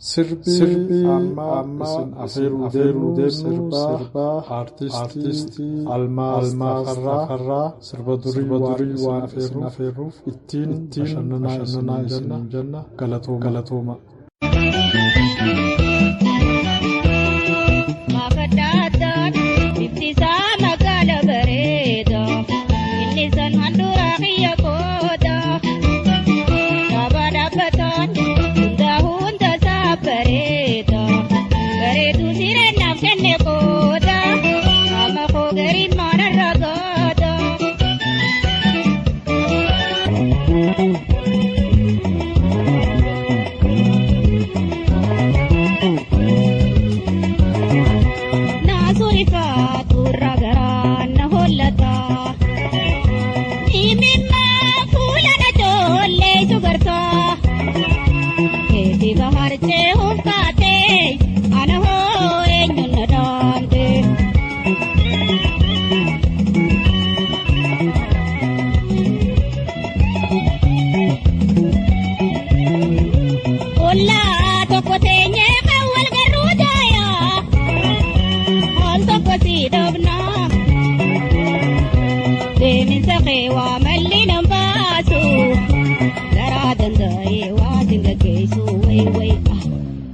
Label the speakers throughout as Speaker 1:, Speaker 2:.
Speaker 1: Sirbi amma isin afeeruu deemnu sirba aartistii Almaaz Tafarraa sirba durii waan isin afeerruuf ittiin bashannanaa isiniin jenna. Galatooma.
Speaker 2: Bifti isaa magaala bareeda inni san handhuura kiyya qooda dhaabaa dhaabbataan hunda hunda isaa bareeda bareedu sireennaaf kenne qooda qaama koo gariin maanarra gaada.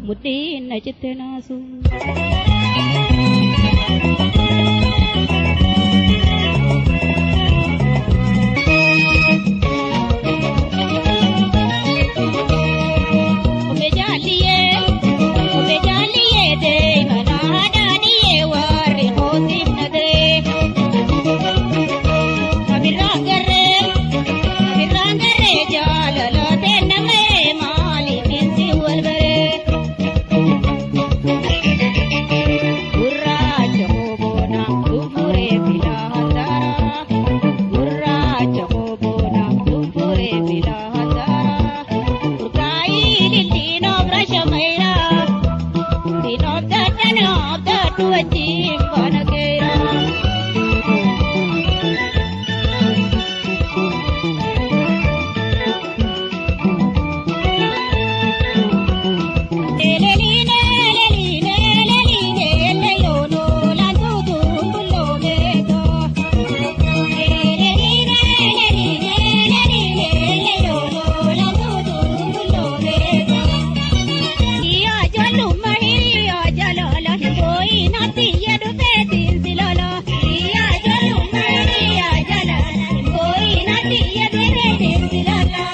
Speaker 2: Mudhiin na citte naasu. Obbe jaalliyee deema naadaaniyee warri hootiif na ta'e. Kabirraan garree kabirraan garree jaalala teennamee maaliif insi wal baree. Gurraacha boobona gurguree filaa handaara. Gurraacha boobona gurguree filaa handaara. Urgaa'ii lilliinoof rasha mayra. Siinoof dadhanoof dadhu wajjin faana keera. Eleliine eleliine eleliine eleyoono lantuutu bulloomeeto. Eleliine eleliine eleliine eleyoono lantuutu bulloomeeto. Iyyaa ijoollummaa hiriyaa jaalala hin boo'in ati dhufeetiin si lola. Iyyaa ijoollummaa hiriyaa jaalala hin boo'in ati dhufeetiin si lola.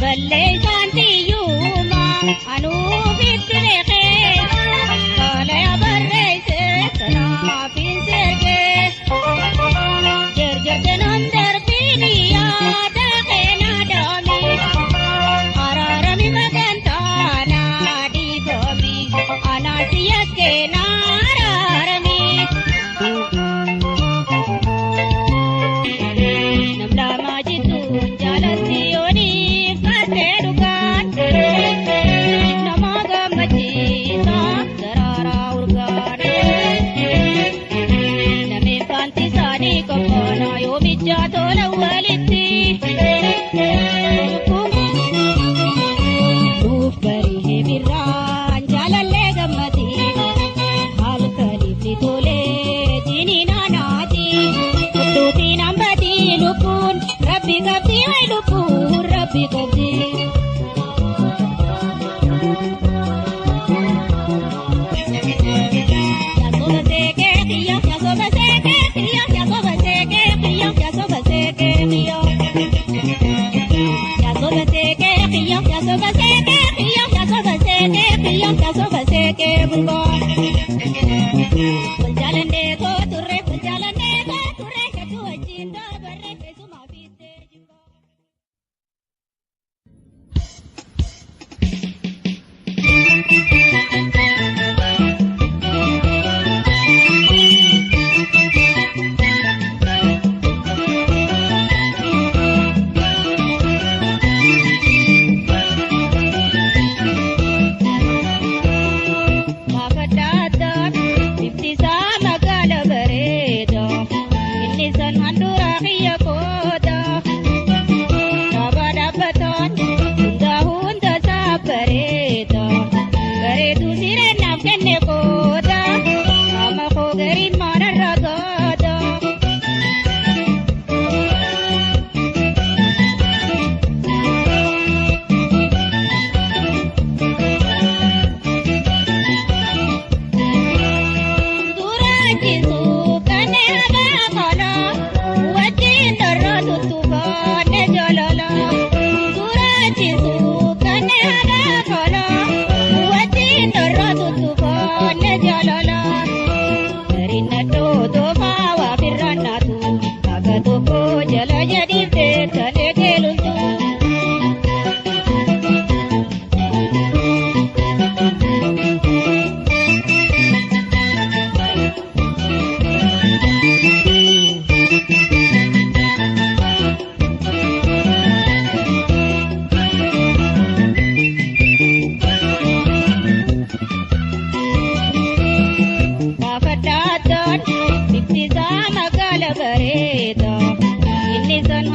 Speaker 2: Balleessaan tiyyuuma anuuf itti beekee haala barreessee kanaaf hin seergee. Jarjarte nan darbiin yaada keenaa daami araarami magantaana dhiifami anaasi yakkeenaa araarami. Nam lama jidduun jaalatti yooniif martee dhugaan nama gammachiisa daraaraa urgaan. Lameen faanti isaanii qophaa'ana yoomicha tola walitti. Nuuf barii birraan jaalallee gammadi halkaniif ni tolee jiniin aanaati. Lubbuutiin hambati lubbuun rabbi qabdi wayi lubbuun rabbi qabdi. Yaasoba seekee xiyya yaasoba seekee xiyya yaasoba seekee xiyya yaasoba seekee xiyya. Yaasoba seekee xiyya yaasoba seekee xiyya yaasoba seekee xiyya yaasoba seekee bulbaa. Wal jaalannee koo turre wal jaalannee koo turre hedduu wajjin dabarre keessumaa fiittee jibbaa.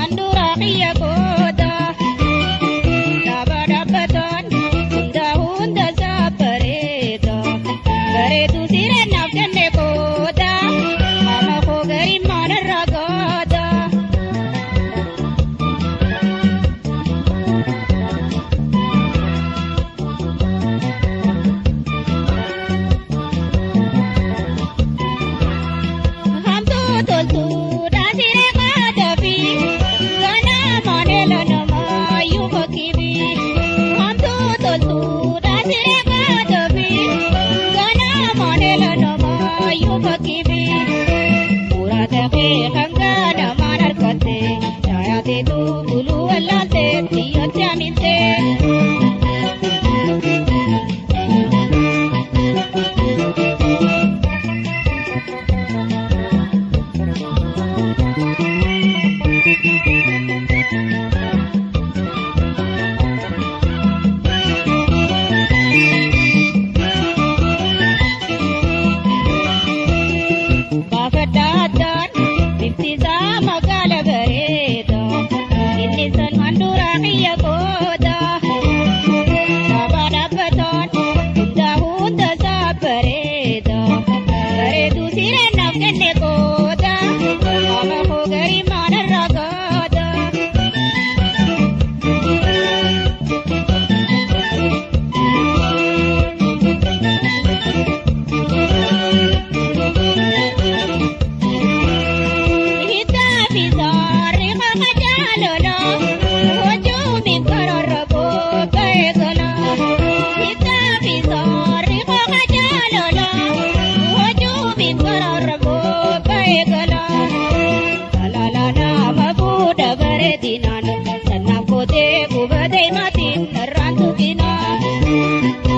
Speaker 2: handhuura xiyya qooda. Dhaaba dhaabbataan hunda hunda isaa bareeda. Bareedu sireennaaf kenne qooda. Qaama koo gariin maanarraa gaada. Hamtuu toltuu dhaasiree qaadafi ganama neela namaa yuuba kibi. Hamtuu toltuu dhaasiree qaadafi ganama neela namaa yuuba kibi. Muraasa kee hanga namaan argatte dhaayateetu buluu wallaalte xiyyotti aminte. Baafadhaadhaan bifti isaa magaala bareeda. Inni san handhuura xiyya qooda. Dhaaba dhaabbataan hunda hunda isaa bareeda. Bareedu sireennaaf kenne qooda. Qaama koo garii maanarraa gaada.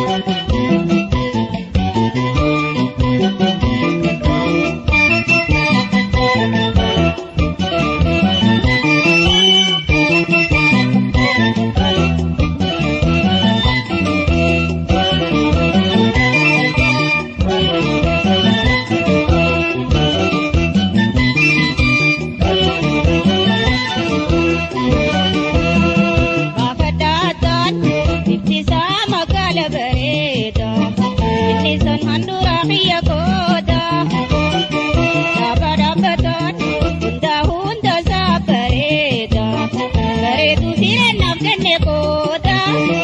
Speaker 2: Thank you. Baafadhaadhaan bifti isaa magaala bareeda. Inni sun handhuura xiyya qooda. Dhaaba dhaabbataan hunda hunda isaa bareeda. Bareedu sireennaaf kenne qooda.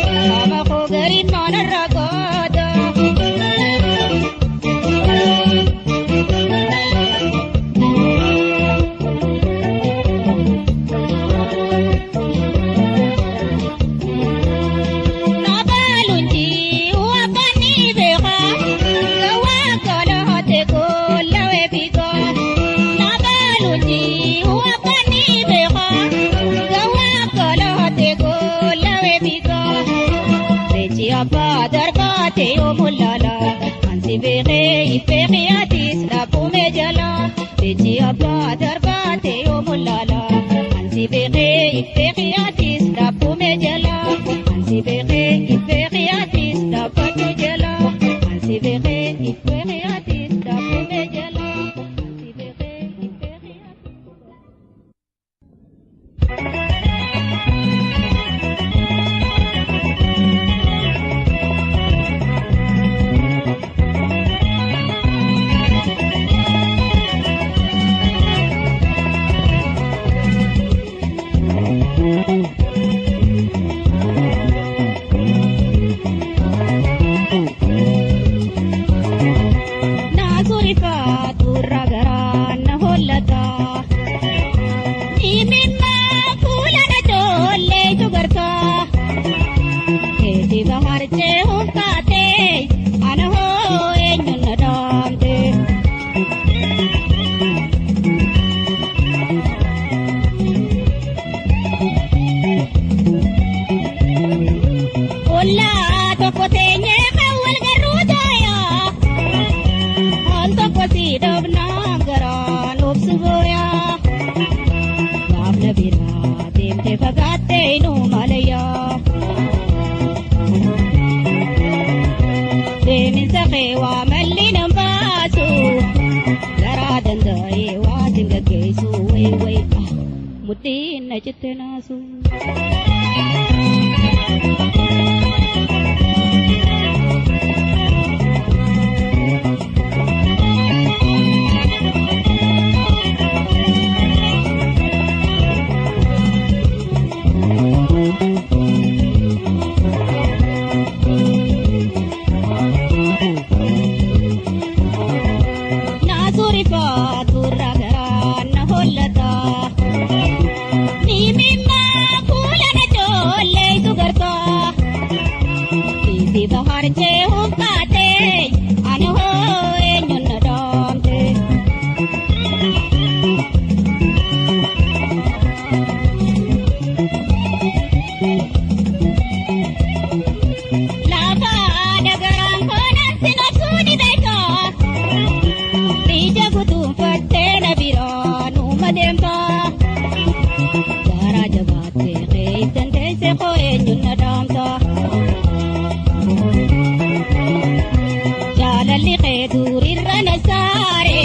Speaker 2: Qaama koo gariin maanarraa gaada. Nabaalunji wabbani beeka gawaa kola hote kola webigo. Nabaalunji wabbani beeka gawaa kola hote kola webigo. Bechi abbaa darbaate yoo mul'ala ansi beekee ifeekee atis dhaabbume jala. Bechi abbaa darbaate yoo mul'ala ansi beekee ifeekee atis dhaabbume jala. Ansi beekee ifeekee atis dhaabbadhu jala. Ansi beekee ifeekee atis dhaabbume jala. Ansi beekee ifeekee atis. Naasurifaatu ragaraa na hollata. Dhimimma fuula na joollee jugarta. Keeti bahar cehuuf kaatee ana hoo eenyuun na dhaamte. Ollaa tokko teenyee kan wal garuu taayaa. Al tokko si dhabnaan garaan obsu booyaa. Gaafna biraa deemtee fagaattee inuu malayyaa. Deeminsa kee waa malli nan baasu. Garaa danda'ee waa sin gaggeessu wayi wayi. Mudda. Mudhiin na citte naasu. Naasuu rifaatu garaa na hollata. Nimimma fuula na ijoollee dubarta. Biifi bahar jehuun kaatee ani hoo eenyuun na dhaamte. Lafa dagaraan koonaan sinobsuu ni beeka. Ija guduunfattee na biraa nuuma deemta. Garaa jabaattee keeysan teessee koo eenyuun na dhaamta. Jaalalli kee durirra na saare.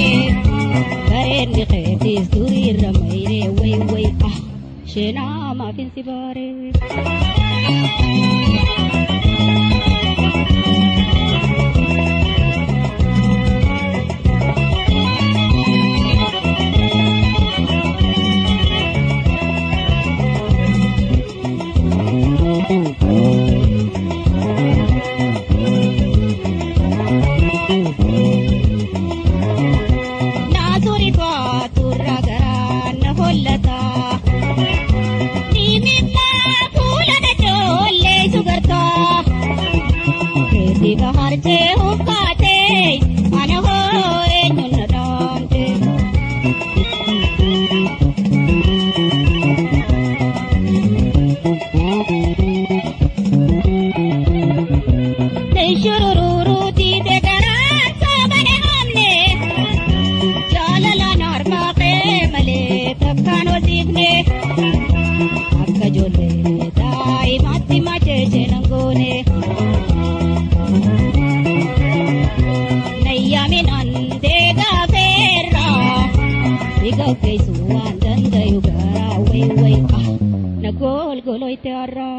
Speaker 2: Bareenni keetiis durirra mayree way way ah. Sheenaa maafin si baare. Naasuu rifaatu garaa na hollata. Nimimma fuula na ijoollee sugarta. Keetii bahar jehuun kaatee ana hoo eenyuun na dhaamte. Shururuu diide garaan soobane hamne. Jaalalaan harmaa kee malee takkaan hosiifne. Akka ijoollee daa'imaatti macheechee nan goone. Nayyaaminaan deegaa feerra. Si gaggeessuu waan dandayu garaa way way ah. Na golgoloyte har'a.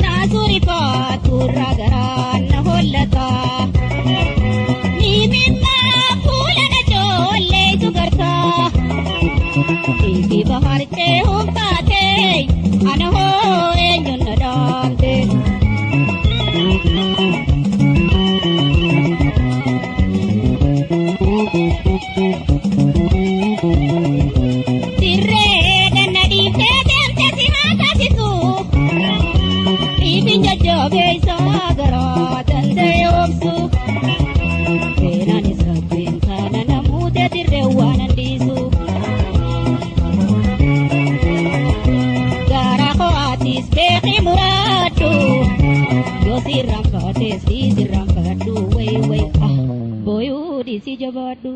Speaker 2: Naasuu rifaatu garaa na hollata. Nimimma fuula na ijoollee dubarta. Biifi bahar jehuun kaatee ana hoo eenyuun na dhaamte. Dirree ganna dhiiftee deemte si haa taasisu. Dhiifin jajjabeessaa garaa danda'e obsu. Seenaan isa kana namoota dirree waan andiisu. Garaa ko'aatis beeki muraadhu. Yoo sirraan faates sirraan faadhu way way ah. Booyuu dhiisii jabaadhu.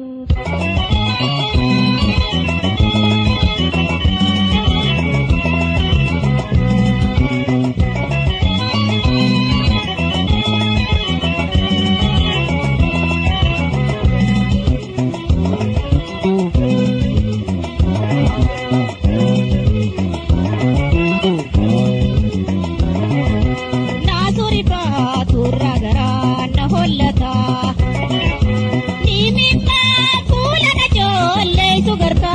Speaker 2: Naasuu rifaatu garaa na hollata. Nimimma fuula na ijoollee sugarta.